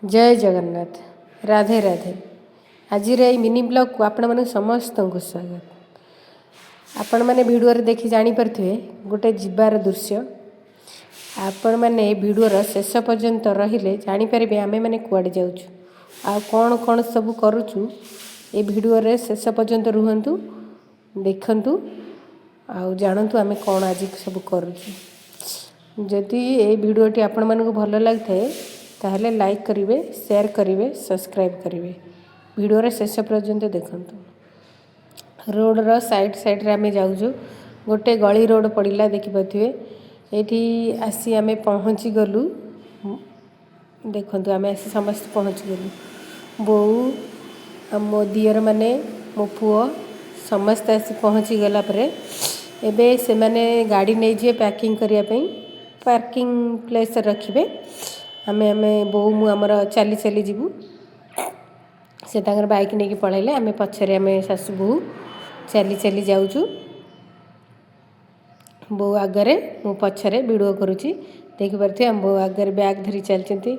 ଜୟ ଜଗନ୍ନାଥ, ରାଧେ ରାଧେ। ଆଜିର ଏଇ ମିନି ବ୍ଲଗ୍କୁ ଆପଣମାନଙ୍କୁ ସମସ୍ତଙ୍କୁ ସ୍ୱାଗତ। ଆପଣମାନେ ଭିଡ଼ିଓରେ ଦେଖି ଜାଣିପାରୁଥିବେ ଗୋଟେ ଯିବାର ଦୃଶ୍ୟ। ଆପଣମାନେ ଏ ଭିଡ଼ିଓର ଶେଷ ପର୍ଯ୍ୟନ୍ତ ରହିଲେ ଜାଣିପାରିବେ ଆମେମାନେ କୁଆଡ଼େ ଯାଉଛୁ ଆଉ କ'ଣ କ'ଣ ସବୁ କରୁଛୁ। ଏ ଭିଡ଼ିଓରେ ଶେଷ ପର୍ଯ୍ୟନ୍ତ ରୁହନ୍ତୁ, ଦେଖନ୍ତୁ ଆଉ ଜାଣନ୍ତୁ ଆମେ କ'ଣ ଆଜି ସବୁ କରୁଛୁ। ଯଦି ଏଇ ଭିଡ଼ିଓଟି ଆପଣମାନଙ୍କୁ ଭଲ ଲାଗିଥାଏ, ତାହେଲେ ଲାଇକ୍ କରିବେ, ସେୟାର କରିବେ, ସବସ୍କ୍ରାଇବ୍ କରିବେ। ଭିଡ଼ିଓର ଶେଷ ପର୍ଯ୍ୟନ୍ତ ଦେଖନ୍ତୁ। ରୋଡ଼ର ସାଇଡ଼୍ ସାଇଡ଼୍ରେ ଆମେ ଯାଉଛୁ। ଗୋଟେ ଗଳି ରୋଡ଼ ପଡ଼ିଲା, ଦେଖିପାରୁଥିବେ। ଏଇଠି ଆସି ଆମେ ପହଞ୍ଚିଗଲୁ। ଦେଖନ୍ତୁ, ଆମେ ଆସି ସମସ୍ତେ ପହଞ୍ଚିଗଲୁ। ବୋଉ ଆଉ ମୋ ଦିଅରମାନେ, ମୋ ପୁଅ ସମସ୍ତେ ଆସି ପହଞ୍ଚିଗଲା ପରେ ଏବେ ସେମାନେ ଗାଡ଼ି ନେଇଯିବେ ପ୍ୟାକିଂ କରିବା ପାଇଁ, ପାର୍କିଂ ପ୍ଲେସ୍ରେ ରଖିବେ। ଆମେ ବୋଉ ମୁଁ ଆମର ଚାଲି ଚାଲି ଯିବୁ। ସେ ତାଙ୍କର ବାଇକ୍ ନେଇକି ପଳେଇଲେ। ଆମେ ପଛରେ, ଆମେ ଶାଶୁ ବୋହୂ ଚାଲି ଚାଲି ଯାଉଛୁ। ବୋଉ ଆଗରେ, ମୁଁ ପଛରେ ଭିଡ଼ିଓ କରୁଛି। ଦେଖିପାରୁଥିବେ, ଆମ ବୋଉ ଆଗରେ ବ୍ୟାଗ୍ ଧରି ଚାଲିଛନ୍ତି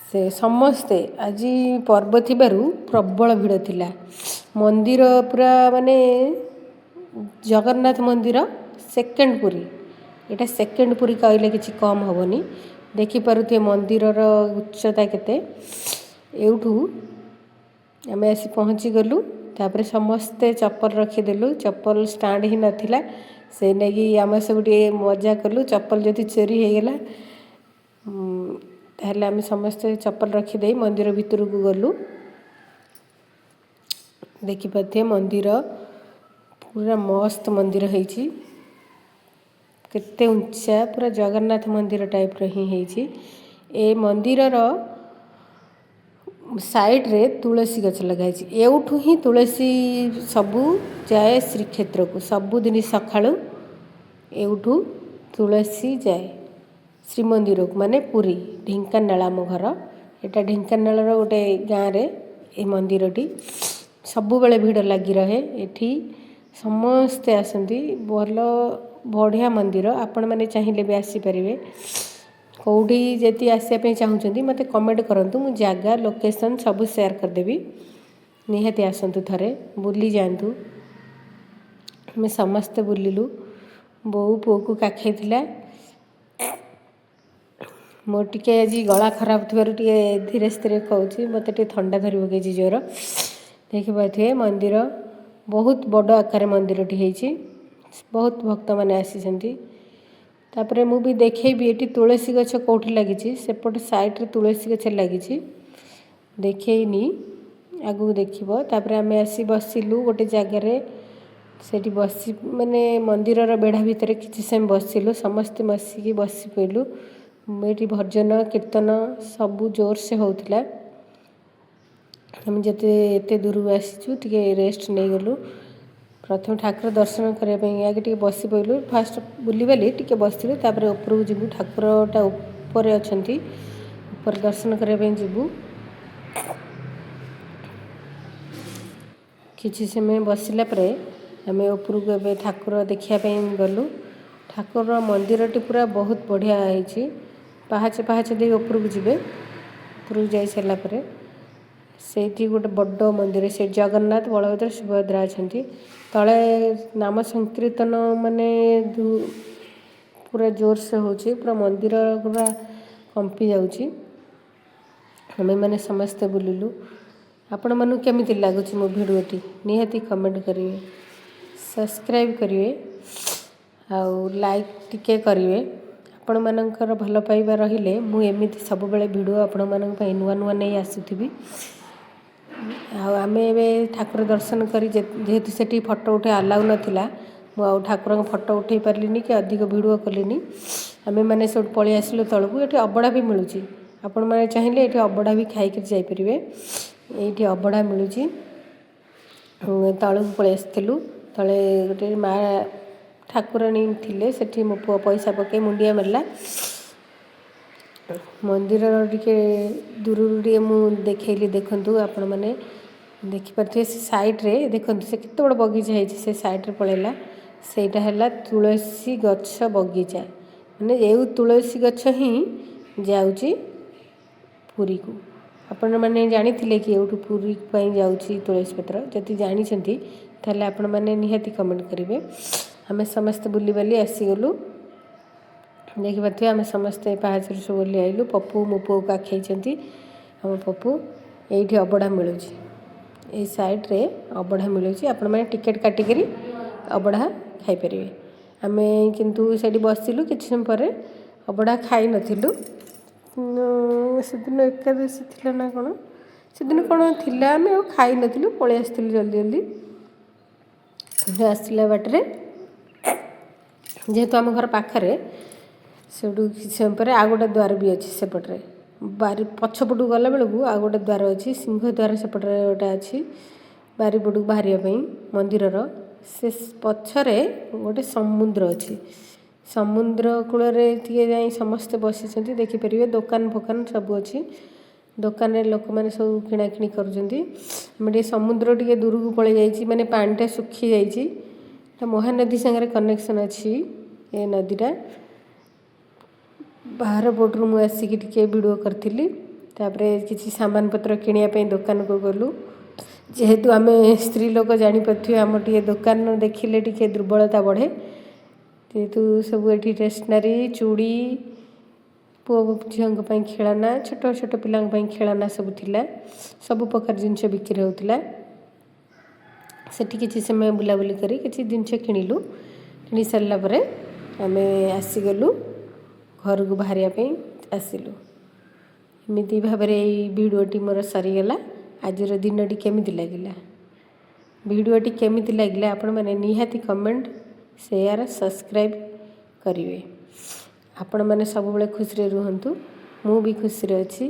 ସେ ସମସ୍ତେ। ଆଜି ପର୍ବ ଥିବାରୁ ପ୍ରବଳ ଭିଡ଼ ଥିଲା ମନ୍ଦିର ପୁରା। ମାନେ ଜଗନ୍ନାଥ ମନ୍ଦିର ସେକେଣ୍ଡ ପୁରୀ, ଏଇଟା ସେକେଣ୍ଡ ପୁରୀ କହିଲେ କିଛି କମ୍ ହେବନି। ଦେଖିପାରୁଥିବେ ମନ୍ଦିରର ଉଚ୍ଚତା କେତେ। ଏଇଠୁ ଆମେ ଆସି ପହଞ୍ଚିଗଲୁ। ତାପରେ ସମସ୍ତେ ଚପଲ ରଖିଦେଲୁ। ଚପଲ ଷ୍ଟାଣ୍ଡ ହିଁ ନଥିଲା, ସେଇ ଲାଗି ଆମେ ସବୁ ଟିକେ ମଜା କଲୁ, ଚପଲ ଯଦି ଚୋରି ହେଇଗଲା ତାହେଲେ। ଆମେ ସମସ୍ତେ ଚପଲ ରଖିଦେଇ ମନ୍ଦିର ଭିତରକୁ ଗଲୁ। ଦେଖିପାରୁଥିବେ, ମନ୍ଦିର ପୁରା ମସ୍ତ ମନ୍ଦିର ହେଇଛି। କେତେ ଉଞ୍ଚା, ପୁରା ଜଗନ୍ନାଥ ମନ୍ଦିର ଟାଇପ୍ର ହିଁ ହେଇଛି। ଏ ମନ୍ଦିରର ସାଇଡ଼୍ରେ ତୁଳସୀ ଗଛ ଲଗାହେଇଛି। ଏଉଠୁ ହିଁ ତୁଳସୀ ସବୁ ଯାଏ ଶ୍ରୀକ୍ଷେତ୍ରକୁ। ସବୁଦିନ ସକାଳୁ ଏଉଠୁ ତୁଳସୀ ଯାଏ ଶ୍ରୀମନ୍ଦିରକୁ, ମାନେ ପୁରୀ, ଢେଙ୍କାନାଳ ଆମ ଘର। ଏଇଟା ଢେଙ୍କାନାଳର ଗୋଟେ ଗାଁରେ ଏ ମନ୍ଦିରଟି। ସବୁବେଳେ ଭିଡ଼ ଲାଗି ରହେ ଏଠି, ସମସ୍ତେ ଆସନ୍ତି। ଭଲ ବଢ଼ିଆ ମନ୍ଦିର, ଆପଣମାନେ ଚାହିଁଲେ ବି ଆସିପାରିବେ। କେଉଁଠି ଯଦି ଆସିବା ପାଇଁ ଚାହୁଁଛନ୍ତି, ମୋତେ କମେଣ୍ଟ କରନ୍ତୁ। ମୁଁ ଜାଗା ଲୋକେସନ୍ ସବୁ ସେୟାର କରିଦେବି। ନିହାତି ଆସନ୍ତୁ, ଥରେ ବୁଲି ଯାଆନ୍ତୁ। ଆମେ ସମସ୍ତେ ବୁଲିଲୁ। ବୋଉ ପୁଅକୁ କାଖେଇଥିଲା। ମୋର ଟିକେ ଆଜି ଗଳା ଖରାପ ଥିବାରୁ ଟିକେ ଧୀରେ ସ୍ଥିରେ କହୁଛି। ମୋତେ ଟିକେ ଥଣ୍ଡା ଧରି ପକେଇଛି ଜୋର। ଦେଖିପାରୁଥିବେ, ମନ୍ଦିର ବହୁତ ବଡ଼ ଆକାରରେ ମନ୍ଦିରଟି ହେଇଛି। ବହୁତ ଭକ୍ତମାନେ ଆସିଛନ୍ତି। ତାପରେ ମୁଁ ବି ଦେଖେଇବି ଏଠି ତୁଳସୀ ଗଛ କେଉଁଠି ଲାଗିଛି। ସେପଟ ସାଇଡ଼୍ରେ ତୁଳସୀ ଗଛ ଲାଗିଛି, ଦେଖେଇନି, ଆଗକୁ ଦେଖିବ। ତାପରେ ଆମେ ଆସି ବସିଲୁ ଗୋଟେ ଜାଗାରେ। ସେଠି ବସି, ମାନେ ମନ୍ଦିରର ବେଢ଼ା ଭିତରେ କିଛି ସମୟ ବସିଲୁ। ସମସ୍ତେ ବସିକି ବସି ପଡ଼ିଲୁ। ଏଠି ଭଜନ କୀର୍ତ୍ତନ ସବୁ ଜୋରସେ ହେଉଥିଲା। ଆମେ ଯେତେ ଏତେ ଦୂରରୁ ଆସିଛୁ, ଟିକେ ରେଷ୍ଟ ନେଇଗଲୁ। ପ୍ରଥମେ ଠାକୁର ଦର୍ଶନ କରିବା ପାଇଁ ଆଗେ ଟିକେ ବସି ପଡ଼ିଲୁ। ଫାଷ୍ଟ ବୁଲିବାଲି ଟିକେ ବସିଲୁ। ତାପରେ ଉପରକୁ ଯିବୁ। ଠାକୁରଟା ଉପରେ ଅଛନ୍ତି, ଉପରେ ଦର୍ଶନ କରିବା ପାଇଁ ଯିବୁ। କିଛି ସମୟ ବସିଲା ପରେ ଆମେ ଉପରକୁ ଏବେ ଠାକୁର ଦେଖିବା ପାଇଁ ଗଲୁ। ଠାକୁର ମନ୍ଦିରଟି ପୁରା ବହୁତ ବଢ଼ିଆ ହେଇଛି। ପାହାଚ ପାହାଚ ଦେଇ ଉପରକୁ ଯିବେ। ଉପରକୁ ଯାଇ ସାରିଲା ପରେ ସେଇଠି ଗୋଟେ ବଡ଼ ମନ୍ଦିର। ସେଇଠି ଜଗନ୍ନାଥ, ବଳଭଦ୍ର, ସୁଭଦ୍ରା ଅଛନ୍ତି। ତଳେ ନାମ ସଂକୀର୍ତ୍ତନ ମାନେ ପୁରା ଜୋରସେ ହେଉଛି, ପୁରା ମନ୍ଦିର ପୁରା କମ୍ପି ଯାଉଛି। ଆମେମାନେ ସମସ୍ତେ ବୁଲିଲୁ। ଆପଣମାନଙ୍କୁ କେମିତି ଲାଗୁଛି ମୋ ଭିଡ଼ିଓଟି, ନିହାତି କମେଣ୍ଟ କରିବେ, ସବସ୍କ୍ରାଇବ୍ କରିବେ ଆଉ ଲାଇକ୍ ଟିକେ କରିବେ। ଆପଣମାନଙ୍କର ଭଲ ପାଇବା ରହିଲେ ମୁଁ ଏମିତି ସବୁବେଳେ ଭିଡ଼ିଓ ଆପଣମାନଙ୍କ ପାଇଁ ନୂଆ ନୂଆ ନେଇ ଆସୁଥିବି। ଆଉ ଆମେ ଏବେ ଠାକୁର ଦର୍ଶନ କରି, ଯେହେତୁ ସେଠି ଫଟୋ ଉଠାଇ ଆଲାଉ ନଥିଲା, ମୁଁ ଆଉ ଠାକୁରଙ୍କ ଫଟୋ ଉଠାଇ ପାରିଲିନି କି ଅଧିକ ଭିଡ଼ିଓ କଲିନି। ଆମେମାନେ ସେଠୁ ପଳେଇ ଆସିଲୁ ତଳକୁ। ଏଠି ଅବଢ଼ା ବି ମିଳୁଛି। ଆପଣମାନେ ଚାହିଁଲେ ଏଠି ଅବଢ଼ା ବି ଖାଇକରି ଯାଇପାରିବେ। ଏଇଠି ଅବଢ଼ା ମିଳୁଛି। ତଳକୁ ପଳେଇ ଆସିଥିଲୁ। ତଳେ ଗୋଟେ ମା ଠାକୁରାଣୀ ଥିଲେ, ସେଠି ମୋ ପୁଅ ପଇସା ପକାଇ ମୁଣ୍ଡିଆ ମାରିଲା। ମନ୍ଦିରର ଟିକେ ଦୂରରୁ ଟିକେ ମୁଁ ଦେଖେଇଲି। ଦେଖନ୍ତୁ, ଆପଣମାନେ ଦେଖିପାରୁଥିବେ, ସେ ସାଇଡ଼୍ରେ ଦେଖନ୍ତୁ, ସେ କେତେ ବଡ଼ ବଗିଚା ହେଇଛି। ସେ ସାଇଡ଼୍ରେ ପଳେଇଲା, ସେଇଟା ହେଲା ତୁଳସୀ ଗଛ ବଗିଚା। ମାନେ ଏଉ ତୁଳସୀ ଗଛ ହିଁ ଯାଉଛି ପୁରୀକୁ। ଆପଣମାନେ ଜାଣିଥିଲେ କି ଏଇଠୁ ପୁରୀ ପାଇଁ ଯାଉଛି ତୁଳସୀ ପତ୍ର? ଯଦି ଜାଣିଛନ୍ତି, ତାହେଲେ ଆପଣମାନେ ନିହାତି କମେଣ୍ଟ କରିବେ। ଆମେ ସମସ୍ତେ ବୁଲିବାଲି ଆସିଗଲୁ। ଦେଖିପାରୁଥିବେ, ଆମେ ସମସ୍ତେ ପାହାଚରୁ ସବୁ ଓହ୍ଲେଇ ଆଇଲୁ। ପପୁ ମୋ ପୁଅକୁ ଆଖେଇଛନ୍ତି ଆମ ପପୁ। ଏଇଠି ଅବଢ଼ା ମିଳୁଛି, ଏଇ ସାଇଡ଼୍ରେ ଅବଢ଼ା ମିଳୁଛି। ଆପଣମାନେ ଟିକେଟ୍ କାଟିକିରି ଅବଢ଼ା ଖାଇପାରିବେ। ଆମେ କିନ୍ତୁ ସେଇଠି ବସିଲୁ କିଛି ସମୟ ପରେ, ଅବଢ଼ା ଖାଇନଥିଲୁ। ସେଦିନ ଏକାଦଶୀ ଥିଲା ନା କ'ଣ, ସେଦିନ କ'ଣ ଥିଲା, ଆମେ ଆଉ ଖାଇନଥିଲୁ, ପଳେଇ ଆସିଥିଲୁ ଜଲ୍ଦି ଜଲ୍ଦି। ଆସିଲା ବାଟରେ, ଯେହେତୁ ଆମ ଘର ପାଖରେ, ସେଇଠୁ କିଛି ସମୟ ପରେ ଆଉ ଗୋଟେ ଦ୍ୱାର ବି ଅଛି ସେପଟରେ। ବାରି ପଛପଟକୁ ଗଲାବେଳକୁ ଆଉ ଗୋଟେ ଦ୍ୱାର ଅଛି, ସିଂହ ଦ୍ୱାର ସେପଟରେ ଗୋଟେ ଅଛି ବାରିପଟକୁ ବାହାରିବା ପାଇଁ ମନ୍ଦିରର। ସେ ପଛରେ ଗୋଟେ ସମୁଦ୍ର ଅଛି। ସମୁଦ୍ର କୂଳରେ ଟିକେ ଯାଇ ସମସ୍ତେ ବସିଛନ୍ତି, ଦେଖିପାରିବେ। ଦୋକାନ ଫୋକାନ ସବୁ ଅଛି। ଦୋକାନରେ ଲୋକମାନେ ସବୁ କିଣାକିଣି କରୁଛନ୍ତି। ଆମେ ଟିକେ ସମୁଦ୍ର ଟିକେ ଦୂରକୁ ପଳେଇ ଯାଇଛି, ମାନେ ପାଣିଟା ଶୁଖି ଯାଇଛି। ମହାନଦୀ ସାଙ୍ଗରେ କନେକ୍ସନ୍ ଅଛି ଏ ନଦୀଟା। ବାହାର ପଟରୁ ମୁଁ ଆସିକି ଟିକେ ଭିଡ଼ିଓ କରିଥିଲି। ତାପରେ କିଛି ସାମାନ ପତ୍ର କିଣିବା ପାଇଁ ଦୋକାନକୁ ଗଲୁ। ଯେହେତୁ ଆମେ ସ୍ତ୍ରୀ ଲୋକ, ଜାଣିପାରୁଥିବେ, ଆମର ଟିକେ ଦୋକାନ ଦେଖିଲେ ଟିକେ ଦୁର୍ବଳତା ବଢ଼େ। ଯେହେତୁ ସବୁ ଏଠି ଷ୍ଟେସନାରୀ, ଚୁଡ଼ି, ପୁଅ ଝିଅଙ୍କ ପାଇଁ ଖେଳନା, ଛୋଟ ଛୋଟ ପିଲାଙ୍କ ପାଇଁ ଖେଳନା ସବୁ ଥିଲା। ସବୁ ପ୍ରକାର ଜିନିଷ ବିକ୍ରି ହେଉଥିଲା ସେଠି। କିଛି ସମୟ ବୁଲାବୁଲି କରି କିଛି ଜିନିଷ କିଣିଲୁ। କିଣି ସାରିଲା ପରେ ଆମେ ଆସିଗଲୁ, ଘରକୁ ବାହାରିବା ପାଇଁ ଆସିଲୁ। ଏମିତି ଭାବରେ ଏଇ ଭିଡ଼ିଓଟି ମୋର ସରିଗଲା। ଆଜିର ଦିନଟି କେମିତି ଲାଗିଲା, ଭିଡ଼ିଓଟି କେମିତି ଲାଗିଲା, ଆପଣମାନେ ନିହାତି କମେଣ୍ଟ, ସେୟାର, ସବସ୍କ୍ରାଇବ୍ କରିବେ। ଆପଣମାନେ ସବୁବେଳେ ଖୁସିରେ ରୁହନ୍ତୁ, ମୁଁ ବି ଖୁସିରେ ଅଛି।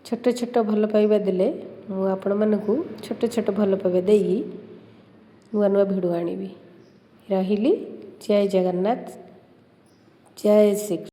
ଛୋଟ ଛୋଟ ଭଲ ପାଇବା ଦେଲେ ମୁଁ ଆପଣମାନଙ୍କୁ ଛୋଟ ଛୋଟ ଭଲ ପାଇବା ଦେଇକି ନୂଆ ନୂଆ ଭିଡ଼ିଓ ଆଣିବି। ରହିଲି, ଜୟ ଜଗନ୍ନାଥ, ଜୟ ଶ୍ରୀ।